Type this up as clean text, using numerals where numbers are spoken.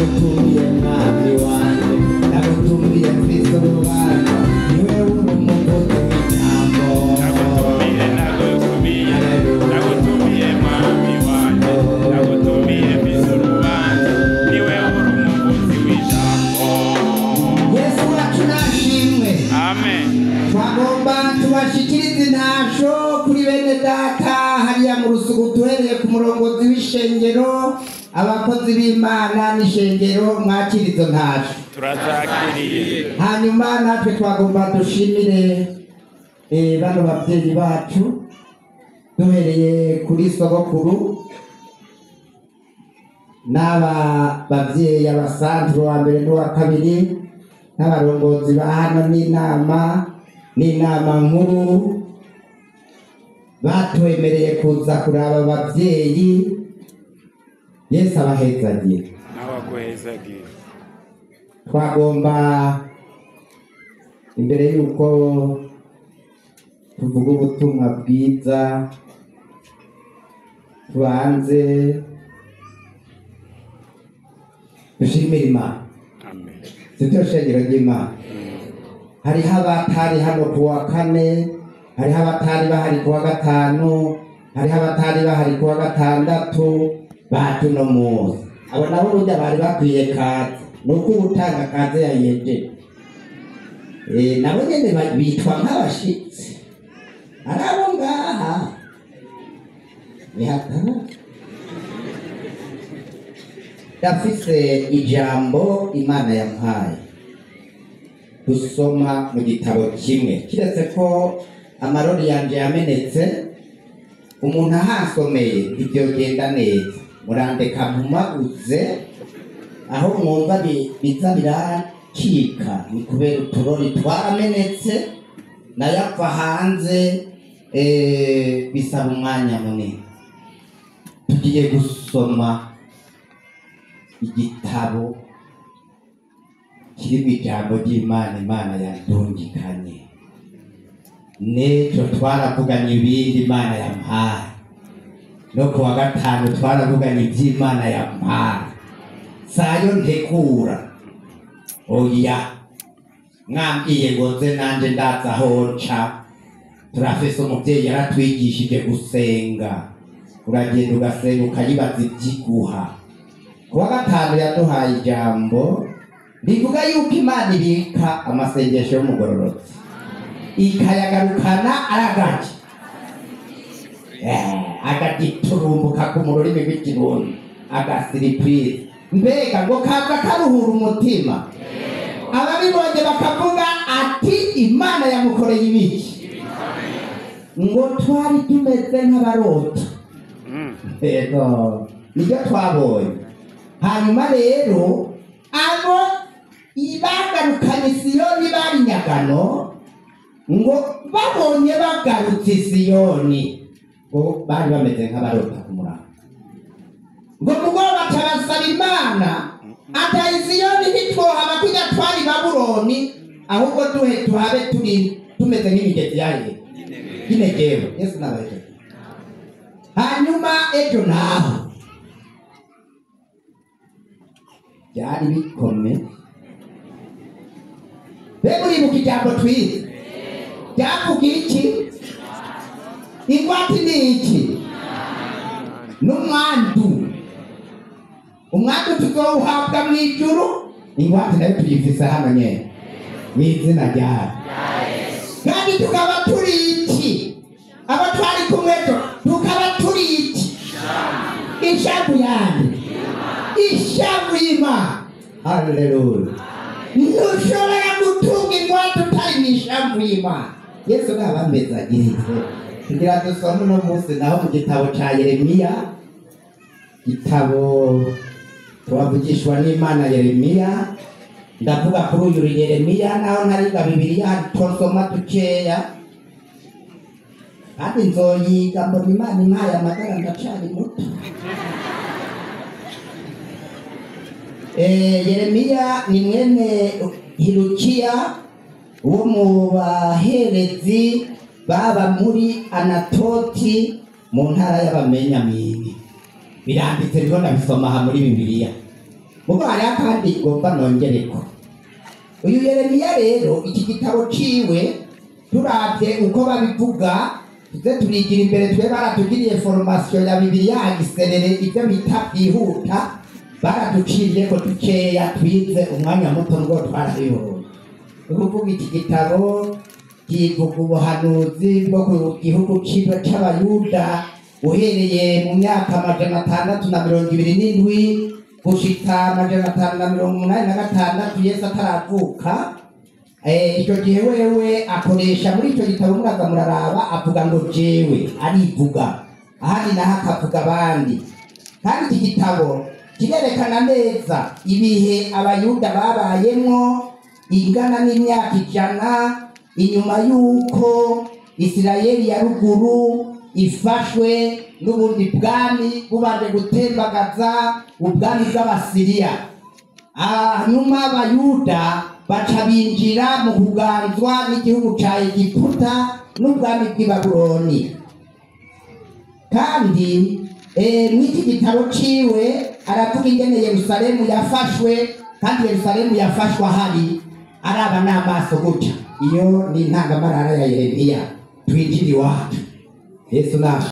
Ndagutumiye mwami wanje, ndagutumiye mfise urubanza, niwe uri umukozi w'ijambo. Ndagutumiye, ndagutumiye, ndagutumiye mwami wanje, ndagutumiye mfise urubanza, niwe uri umuvuzi w'ijambo. Yesu wacu nashimwe. Amen. Twagomba tubashikirize intasho kuri bene data hariya mu Rusugu, duhereye ku murongozi w'ishengero, abakozi b'Imana n'ishengero, mwakira izo ntasho. Turazakiriye. Hanyuma natwe twagomba dushimire bano bavyeyi bacu, duhereye kuri sogokuru n'aba bavyeyi abasanzwe wa mbere n'uwa kabiri, n'abarongozi ba hano n'inama nkuru batwemereye kuza kuraba abavyeyi. Yesu abahezagira. Nawe aguhezagira. Twagomba imbere y'uko tuvuga ubutumwa bwiza tubanze dushimire Imana. Amen. Sibyo shengero ry'Imana? Hariho abatari hano ku wa kane, hariho abatari bahari ku wa gatanu, hariho abatari bahari ku wa gatandatu, baje uno munsi. Abo nabo burya bari bakwiye kaze, nuko uwutanga kaze yayejeje. Nabo nyene bitwa nk'abashitsi, ari abo ngaha ni hatari. Ndafise ijambo Imana yampaye dusoma mu gitabo kimwe, kiretse ko amarori yanje yamenetse, umuntu ahasomeye ntivyogenda neza. Murandeka mpumaguze aho mwumva biza biracika, ni kubera uturori twaramenetse nayapfa hanze, bisaba umwanya munini. Tugiye gusoma igitabo kirimo ijambo ry'Imana, Imana yandungikanye. N'ejo twaravuganye ibindi Imana yampaye, no ku wa gatanu twaravuganye iby'Imana yampaye. Sayo ntegura, oya, mwambwiye ngo nze nanje ndaza aho nca. Turafise umuvyeyi yaratwigishije gusenga, uragenda ugasenga ukayibaza ivyiguha. Ku wa gatanu yaduhaye ijambo rivuga yuko Imana ibika amasengesho y'umugororotsi ikayagarukana aragaje, agagiturumbuka ku rurimi rw'ikirundi, agasiripurize. Mbega ngo kaza karuhura umutima, ababibonye bakavuga ati Imana yamukoreye ibiki? Ngo twari tumeze nk'abarota. Yego, nibyo twabonye. Hanyuma rero abo bagarukanye Siyoni bari nyagano, ngo babonye bagarutse Siyoni, ngo bari bameze nk'abarota ku murango. Ngo mugabo batabasaba Imana ati Siyoni ntitwohaba kujya twari Babuloni, ahubwo duhe tuhabe turi tumeze nk'imigezi yayo y'Inegebu. Yesu nabahejeje. Hanyuma ejo naho byari bikome. Mbega uribuka ijambo twize ryavuga iki? Ingwate ni iki? N'umwandu. Umwandu tuzowuhabwa mu ijuru, ingwate nayo tuyifise hano nyene mw'izina rya Yesu. Kandi tukaba turi iki? Abo twari kumwe ejo tukaba turi iki? Ishavu yande, ishavu y'Imana. Haleluya. Ntushobora gutunga ingwate utari mw'ishavu y'Imana. Yesu nabameze agiritse. Tugira dusome uno munsi naho mu gitabo ca Yeremiya, gitabo tubavugishwa n'Imana Yeremiya. Ndavuga kuri uyu Yeremiya, naho ntariga Bibiliya, twosoma dukeya, kandi nzoyiga mbona Imana impaye amagara, ndacari muto. Yeremiya ni mwene Hilukiya wo mu baherezi baba muri Anatoti mu ntara y'Abamenyamini. Biranditse, ndiko ndabisoma aha muri Bibiliya. Mugo hariho akandi ngomba nongereko. Uyu Yeremiya rero iki gitabo ciwe turavye uko babivuga, tuze turigira imbere, twe baratugiriye formation ya Bibiliya agiserere, ibyo bita byihuta, baraduciriye ko dukeya twize umwanya muto ngo twarabibonye. Ni ukuvuga iki gitabo kivuga ubuhanuzi bwo ku gihugu ciwe c'Abayuda uhereye mu myaka 627 gushika 586 Yesu ataravuka. Icyo gihe wewe akoresha muri icyo gitabo, muraza muraraba, avuga ngo jewe, arivuga, ahandi naho akavuga abandi. Kandi iki gitabo kirerekana neza ibihe Abayuda babayemwo ingana n'imyaka 100 inyuma y'uko Isirayeli ya ruguru ifashwe n'ubundi bwami bubanje gutembagaza ubwami bw'Abasiriya. Hanyuma Abayuda baca binjira mu kuganzwa n'igihugu ca Egiputa n'ubwami bw'i Babuloni. Kandi mw'iki gitabo ciwe aravuga ingene Yerusalemu yafashwe, kandi Yerusalemu yafashwe ahari araba n'amaso gutya. Iyo ni intangamarara ya Yeremiya. Twinjire iwacu. Yesu nashe.